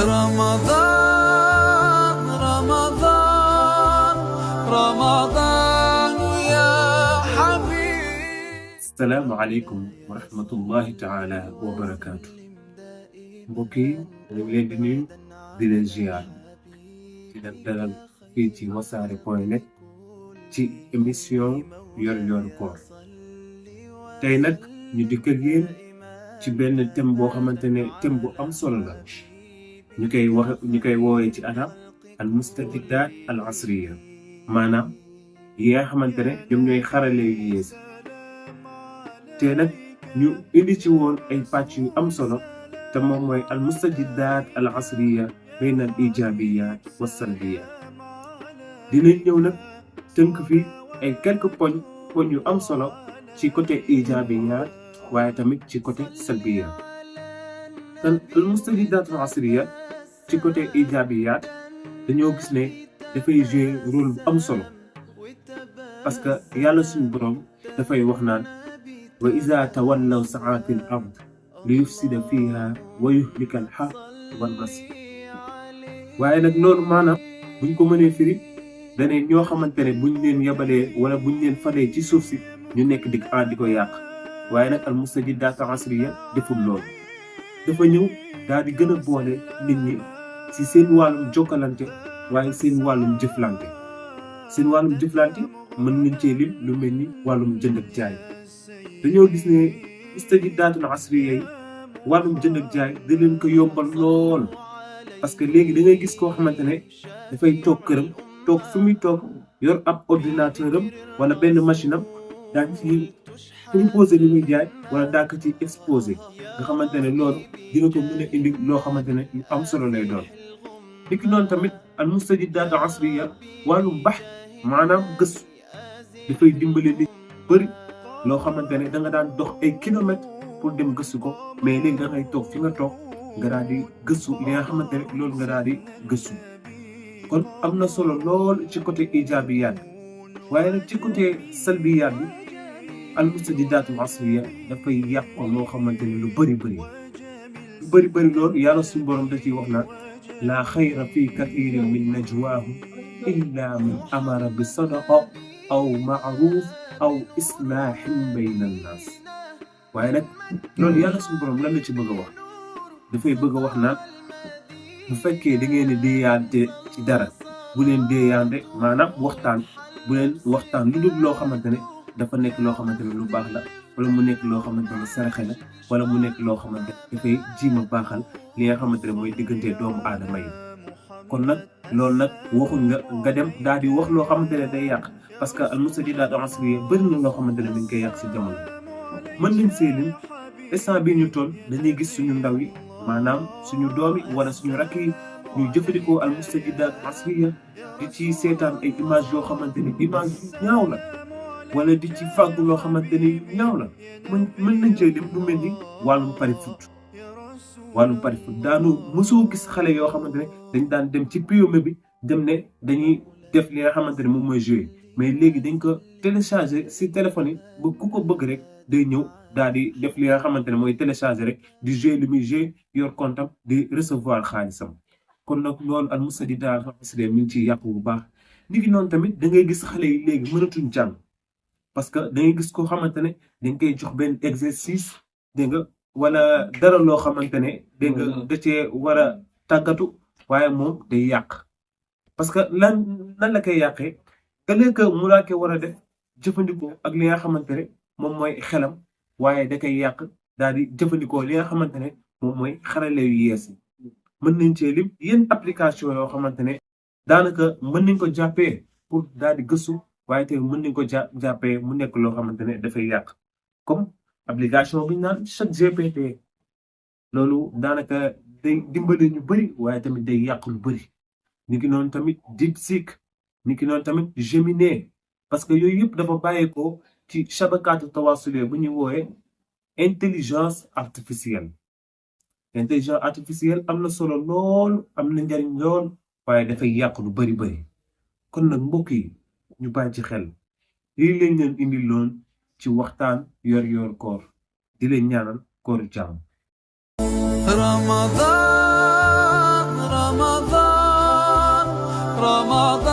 رمضان رمضان رمضان يا حبيب. السلام عليكم ورحمة الله تعالى وبركاته. mbokki ñu ngi leen di nuyu di leen ziar di leen dalal fii ci wassare.net ci émission yor koor. tey nag ñu dikk ak yéen ci benn thème boo xamante ne thème bu am solo la ñu koy woowee ci arab al mustajiddat al asriya, maanaam yi nga xamante ne ñoom ñooy xarale yu yees. te nag ñu indi ci woon ay pàcc yu am solo te moom mooy al mustajiddat al asriya bayna al ijabiyat wa salbiyat. dinañ ñëw nag tënk fi ay quelques poñ yu am solo ci côté ijabiyat waaye tamit ci côté salbiyat. al mustajiddat al asriya ci côté ijabiyat dañoo gis ne dafay jouer rôle bu am solo parce que yàlla suñu borom dafay wax naan wa iza tawallaw sa'a fil ard li yufsida fiha wa yuhlika al harth wal ghasb. waaye nag loolu maanaam buñ ko mënee firi dane ñoo xamante ne buñ leen yabalee wala buñ leen falee ci suuf si ñu nekk di ko yàq. waaye nag al mustajiddat al asriya deful loolu, dafa ñëw daal di gën a boole nit ñi ci seen wàllum jokkalante waaye seen wàllum jëflante. seen wàllum jëflante mën nañ cee lim lu mel ni wàllum jënd ak jaay. dañoo gis ne mustajiddatul asriya yi wàllum jënd ak jaay da leen ko yombal lool parce que léegi da ngay gis koo xamante ne dafay toog këram toog fi muy toog yor ab ordinateur am wala benn machine am daa ci proposé li muy jaay wala daa ko ci exposé nga xamante ne loolu dina ko mën a indi loo xamante ne lu am solo lay doon. niki noonu tamit al mustajiddatul asriya wàllum bax maanaam gëstu dafay dimbale nit bëri loo xamante ne da nga daan dox ay kilomètres pour dem gëstu ko mais léegi da ngay toog fi nga toog nga daal di gëstu li nga xamante ne loolu nga daal di gëstu. kon am na solo lool ci côté ijabiyaat waaye nag ci côté salbiyaat bi al mustajiddatul asriya dafay yàq ko loo xamante ne lu bëri loolu yàlla suñu borom da ciy wax naan laa xayra fi kathirin min najwaahum illa man amara bi sadaqa aw ma'ruf aw islaahin bayna an-naas. waaye nag loolu yàlla suñu borom lan la ci bëgg a wax, dafay bëgg a wax naan bu fekkee da ngeen di déeyante ci dara bu leen déeyante maanaam bu leen waxtaan lu dul loo xamante ne dafa nekk loo xamante ne lu baax la wala mu nekk loo xamante ne saraxe la wala mu nekk loo xamante ne dafay jiima baaxal li nga xamante ne mooy diggante doomu aadama yi. kon nag loolu nag waxuñ nga dem daal di wax loo xamante ne day yàq parce que al mustajiddat al asriya bëri na loo xamante ne dañ koy yàq si jamono. mën nañ seelin instant bii ñu toll dañuy gis suñu ndaw yi maanaam suñu doom yi wala suñu rakk yi ñuy jëfandikoo al mustajiddat al asriya di ci seetaan ay image yoo xamante ne image yu ñaaw la wala di ci fàggu loo xamante ne yu ñaaw la. mën nañ cee dem lu mel ni wàllum pari foot daanu mosoo gis xale yoo xamante ne dañ daan dem ci PME bi dem ne dañuy def li nga xamante ne moom mooy jouer mais léegi dañ ko télécharger si téléphone yi ba ku ko bëgg rek day ñëw daal di def li nga xamante ne mooy télécharger rek di jouer li muy jouer yor compte di recevoir xaalisam. kon nag loolu al mustajiddat al asriya mi ngi ciy yàqu bu baax. nit ki noonu tamit da ngay gis xale yi léegi mënatuñ jàng parce que da ngay gis koo xamante ne dañ koy jox benn exercice dégg nga wala dara loo xamante ne dégg nga da cee war a tàggatu waaye moom day yàq parce que lan la koy yàqee que léegi mu laa koy war a def jëfandikoo ak li nga xamante ne moom mooy xelam waaye da koy yàq daal di jëfandikoo li nga xamante ne moom mooy xarale yu yees yi. mën nañ cee lim yenn application yoo xamante ne daanaka mën nañ ko jàppee pour daal di gëstu waaye te mën nañ ko jàppee mu nekk loo xamante ne dafay yàq comme application bi ñu naan ChatGPT. loolu daanaka day dimbali ñu bëri waaye tamit day yàq lu bëri. niki noonu tamit DeepSeek, niki noonu tamit Gemini, parce que yooyu yëpp dafa bàyyeekoo ci shabakaatu tawaasul bu ñuy woowee intelligence artificielle. intelligence artificielle am na solo lool am na njariñ lool waaye dafay yàq lu bëri. kon nag mbokk yi ñu bàyyi ci xel lii lañ leen indi loon ci waxtaan yor koor di leen ñaanal kooru jàmm. رمضان رمضان